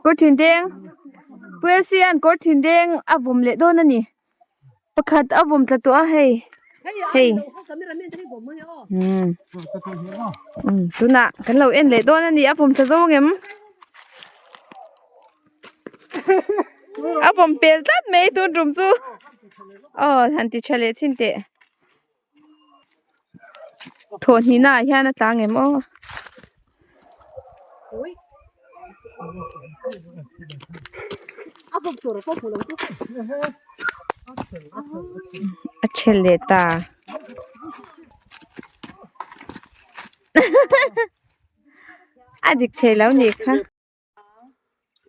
Kawr thin deng Pu LC hian kawr thin deng a vawm leh dawn a ni pakhat a vawm tla tawh a hei hei umm tunah kan lo en leh dawn a ni a vawm tla zo ang em a vawm pel tlat mai tun tum chu aw han ti tha leh chhin teh. Thawh hnihna ah hian a tlang em aw. A then leh ta. A dik thei lo nih kha.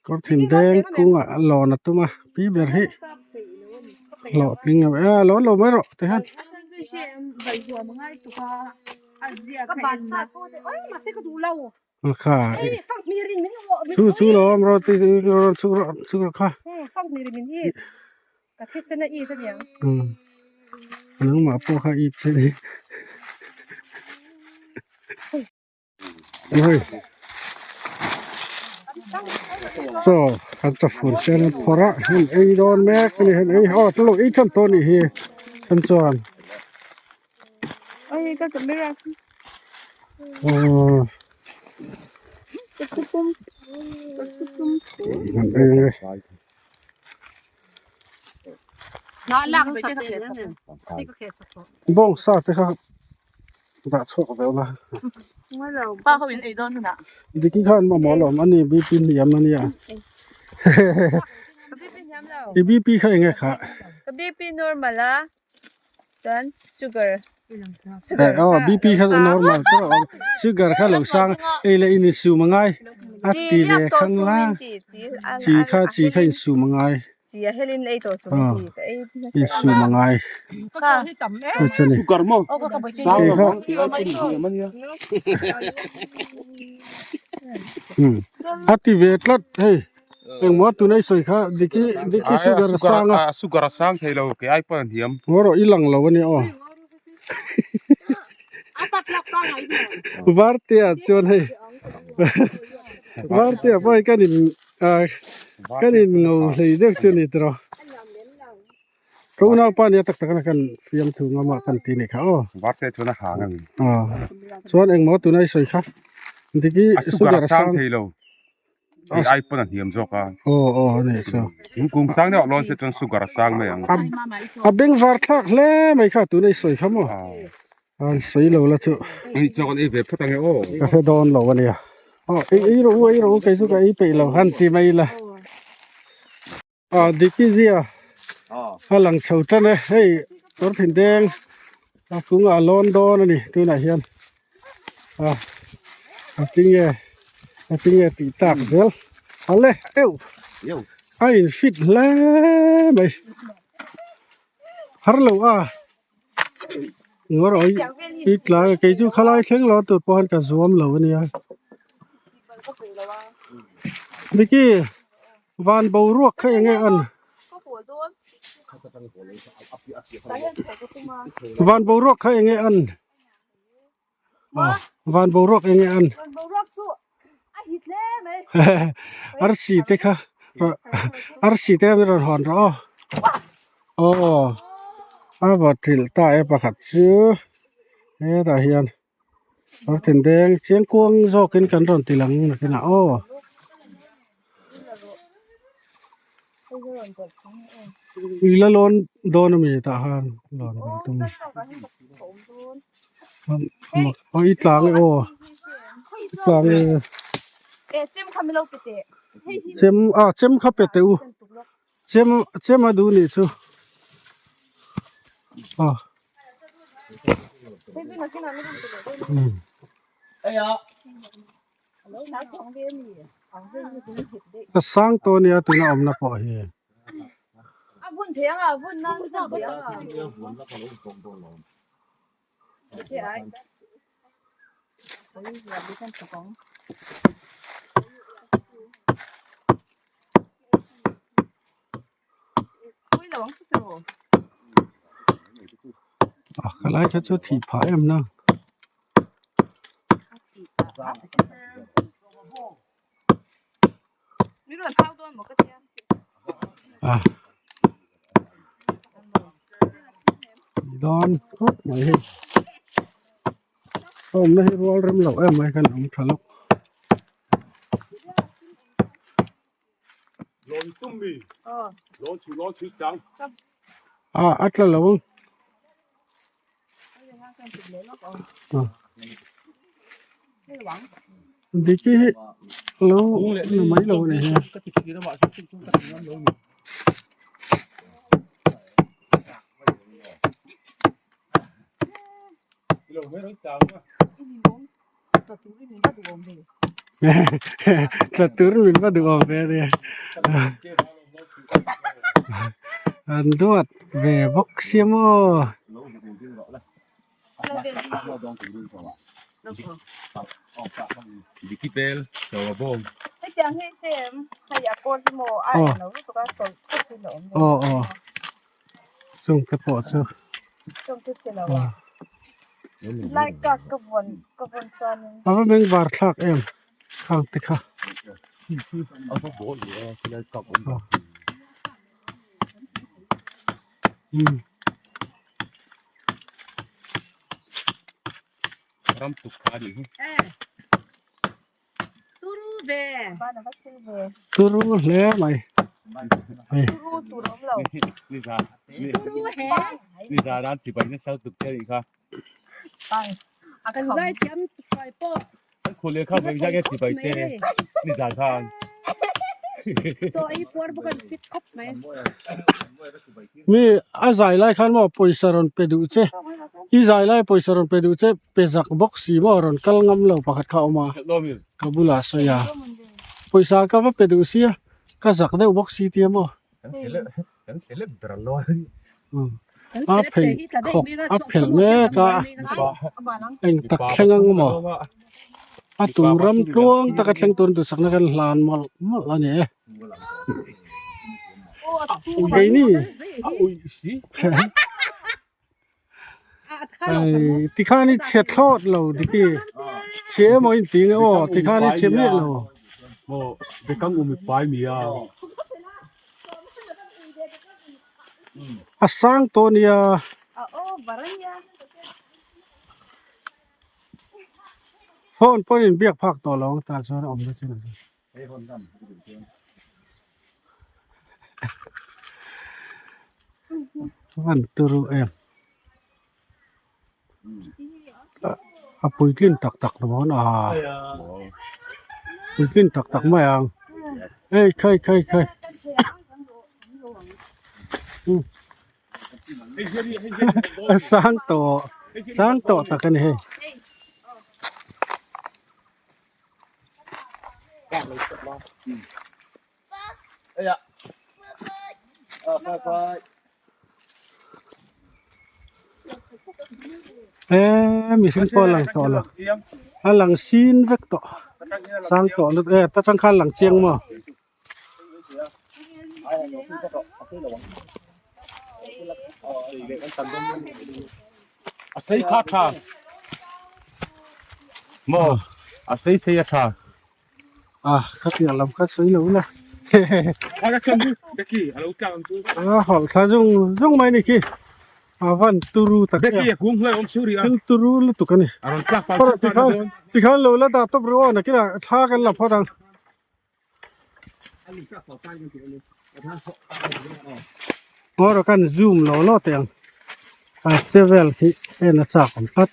Kawr thin deng kungah a lawn a tum a pi ber hi hlawhtling em e lawn lo mai rawh tihian. Kha chu chu lo awm rawh ti rawn chhuk rawh chhuk rawh kha nangmah pawh kha it che ni. Hei chaw kan chafur sen a phawrh a heng ei dawn mek a ni heng ei aw chu lo ei tan tawh a nih hi then chuan aw an ei ang e. Bawngsa te kha. Dah chhuak ve ula. Pa ho in ei dawn hunah. Diki khan mamawh alawm ani BP hniam ania. Ka BP hniam lo. I BP kha enge kha? Ka BP normal a chuan sugar. Eh aw BP kha normal chu sugar kha lo sang ei leh in insum angai a ti ve khang la chi kha chi kha insum angai. Chi a helin ei tawh suh ka ti ka ei nasa in sum a ngai chu ni Sugar maw sang lo ang tih ai pawhin hniam a nia. A ti ve tlat hei engmaw tunai sawi kha diki diki sugar a sang a A sugar a sang thei lo ke ai pawh a hniam. Ngaw rawh i lang lo a nia aw. Vartea chuan hei Vartea pawh hei kan in Kan in ngo hlei deuh chu ni tawh ka unaupa nia tak tak a kan fiamthu ngam a kan ti nih kha aw Varte chuan a hang a ni aw chuan engmaw tuna i sawi kha diki a sugar a sang thei lo hei ai pawn a hniam zawk a aw aw a nih chu thingkung sang deuh lawn se chuan sugar a sang mai ang a bengvar thlak hle mai kha tuna i sawi kha maw an sawi lo la chu ani chuan kan ei ve phawt ange aw ka hre dawn lo ania aw ei ei rawh u ei rawh u kei chu ka ei peih lo han ti mai ila ah diki zia a lang chho tan e hei kawr thin deng a kungah a lawn dawn ani tunah hian ah a tinge a tinge tih tak zel ale euh a in fit hle mai har lo a. Ngaw rawh i tlai a kei chu khalai thleng lo tur pawh hian ka zuam lo a nia Vicky van boruak kha eng nge an van boruak kha eng nge an van boruak eng nge an arsi te kha arsi te kha rawn hawn rawh aw aw a va trilh ta e pakhat chu hetah hian kawr tin deng chiang kuang zawkin kan rawn ti lang nakinah aw. Ui la lawn dawn a mi tah khan lawn kan tum aw i tlang e aw i tlang e chem ah chem kha pe teh u chem chem a duh nih chu aw. A sang tawh ania tuna awmna pawh hi. A khalai kha chu thih phah em na. A dawn khawp mai hei a awmna hi rual rem loh em mai khan a awm tha lawk. A a tla lo ang. Diki hi lo ni mai lo a ni hi. Tla tur min va duh awm ve a nia. An duat ve bawk sia maw. Aw aw chung te pawh chu. A va meng var thlak em khang te kha. Turu hle mai hei. Mi a zai lai khan maw pawisa rawn pe duh che i zai lai pawisa rawn pe duh che pe zak bawk si maw rawn kal ngam lo pakhat kha a awm a ka bulah sawi a pawisa ka va pe duh sia ka zak deuh bawk si tia maw. A phei khawk a phelh mek a eng tak thleng ang maw a tum ram tluang taka thleng tur duhsakna kan hlan mawlh mawlh a ni e keini hei tikhan i chhe thlawt lo diki chhe emaw in ti nge aw tikhan i chhe miah lo. A sang tawh nia. Phone pawhin inbiak phak tawh lo ang tah chuan a awm na chin a ni. Van turu em. A puitlin tak tak lo mawn a puitlin tak tak mai ang ei khai khai khai a sang tawh sang tawh tak a ni hei. Eee mihring pawh a lang tawh lo a lang sin vek tawh sang tawh lutuk e ta tang khan a lang chiang maw. A sei kha tha maw a sei sei a tha. A khatiang lam kha sawi lo ila a hawlh thla zung zung mai ni khi a van turu tak em thil turu lutuk a ni tikhan tikhan lo la dah tawp ru aw nakinah thla kan la phawt ang. Ngaw kan zoom lo lo teh ang a che vel khi en a chak awm tlat.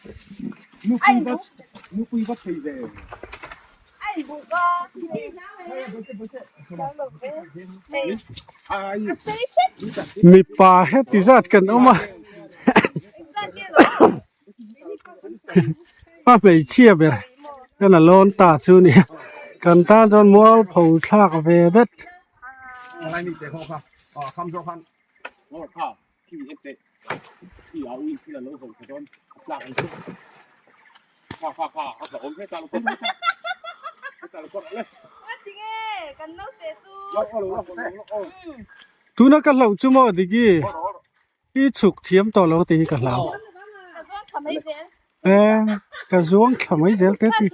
Mipa heti zat kan awm a a hmeichhia ber hian a lawn ta chu a ni a kan tan chuan mualpho thlak ve det. Tuna ka hlauh chu maw Diki? I chhuk thiam tawh lo tih hi ka hlau. E ka zuang thla mai zel te ti.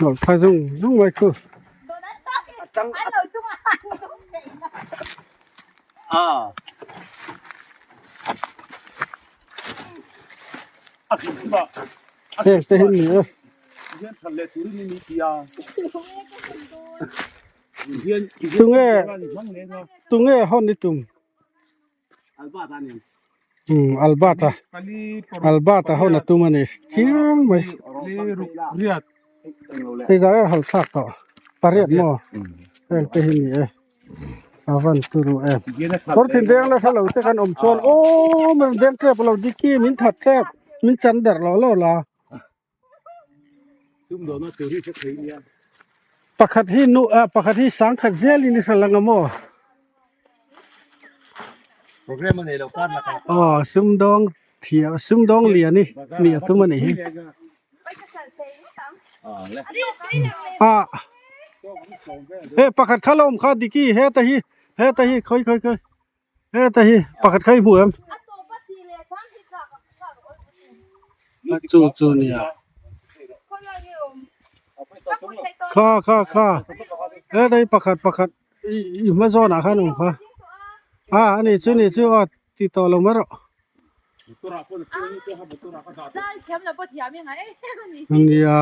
Nawlh thla zung zung mai khu. Heng te hi ni e. Tunge tunge hawn ni tum. Umm Albert a Albert a hawn a tum a ni chiang mai. Hei zai a hal thlak tawh pariat maw heng te hi ni e. A van turu em. Kawr thin deng la hre lo te kan awm chuan aww min rawn deng tep lo diki min that tep min chan der lo lo la. Pakhat hi nu ah pakhat hi sangkhat zelin i hre lang a maw. Aw sumdawng thiam sumdawng lian hi nih a tum a nih hi. Ah he pakhat kha la awm kha diki heta hi heta hi khawi khawi khawi heta hi pakhat kha i hmu em chu chu nia kha kha kha heta hi pakhat pakhat i i hma zawnah khan awm kha a ani chu ni chu aw ti tawh lo mai rawh. Nia.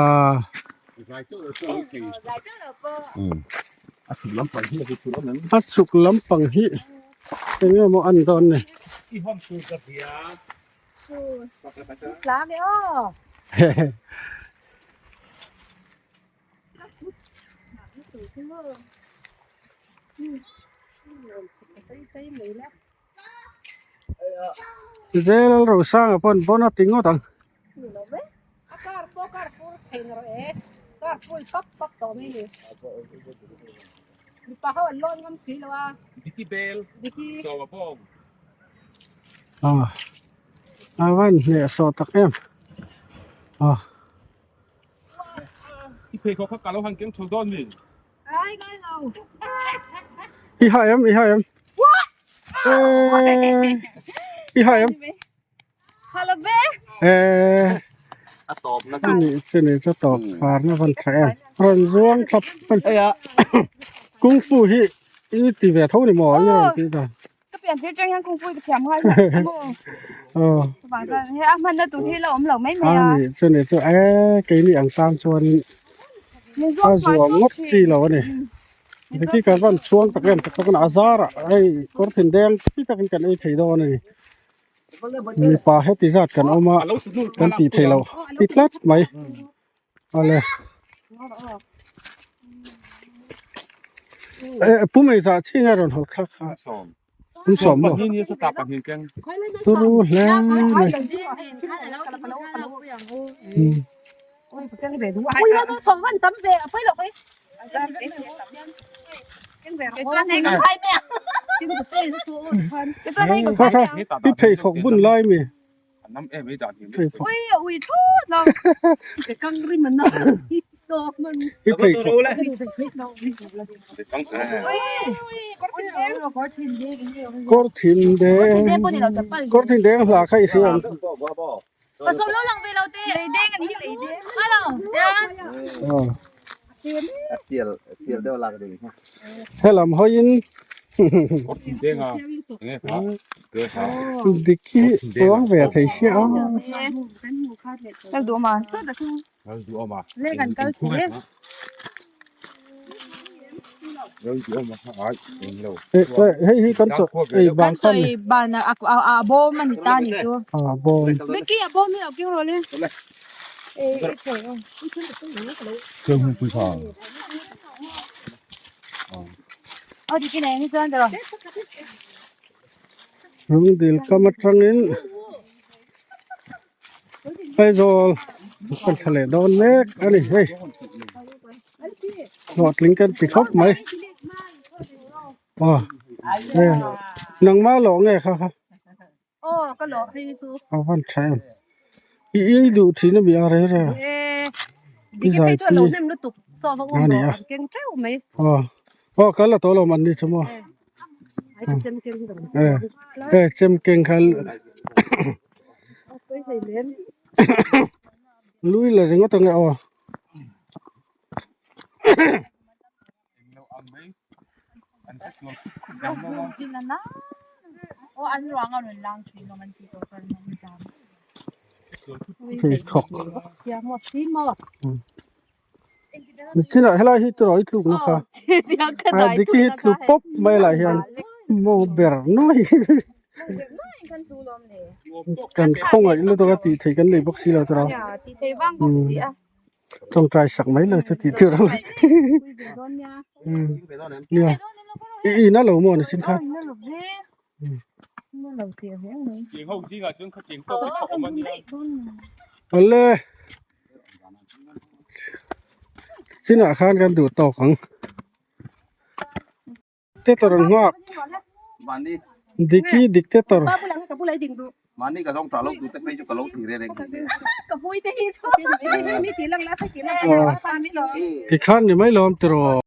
A chhuk lampang hi eng nge maw an dawn ni. Zel Rosanga pawn pawn a ti ngawt ang. A van hnehsawh tak em. I ha em i ha em i ha em chuni chuni chu tawp khar na van tha em rawn zuang thlap kung fu hi i ti ve tho ni maw i rawn tih dan Ka pian tir tang hian kung fu ka thiam ngai hlauh maw. Aw. Chuvang chuan he a hmanna tur hi la awm lo mai mai a. A ni chuni chu e keini ang tan chuanin a zuam ngawt chi lo a ni. Heti kan van chhuang tak em tak tak a zarah hei kawr thin deng tui takin kan ei thei dawn a ni. Mipa heti zat kan awm a kan tih theih loh ti tlat mai. Awle. Eh pu mai zah chi nge rawn haw thlak kha. Kum sawm maw? Turu hle mai. Kha kha i pheikhawk bun lai mi. I pheikhawk kawr thin deng kawr thin deng hla kha i hria ang. Helam hawiin dik hi uang ve thei sia a. Hei hi kan chaw ei bang kha ni. A bawm. Lungdil kam atangin Aizawl kan thla leh dawn mek a ni hei hlawhtling kan ti khawp mai aw nangmah lawh nge kha kha. Aw ka lawh phei chu. A van tha em. I i duh thin a mi a rei rei a. E diki phei chu a lo hnem lutuk saw va um rawh an keng teuh mai. Aw aw kal la tawh lo man ni chu maw. E chem keng kha lui la ringawt ang e aw. Pheikhawk nichinah helai hi turaw i tlukna kha a diki hi tlu pawp mai lah hian maw ber nuai kan khawngaih lutuk a tih theih kan nei bawk si lo turaw. Tawngtai sak mai lo chu tih tur ang nia i in a lo maw ni chin kha awle chinah khan kan duh tawk ang. Dictator an nghak. Diki dictator. Tikhan ni mai lawm tiraw.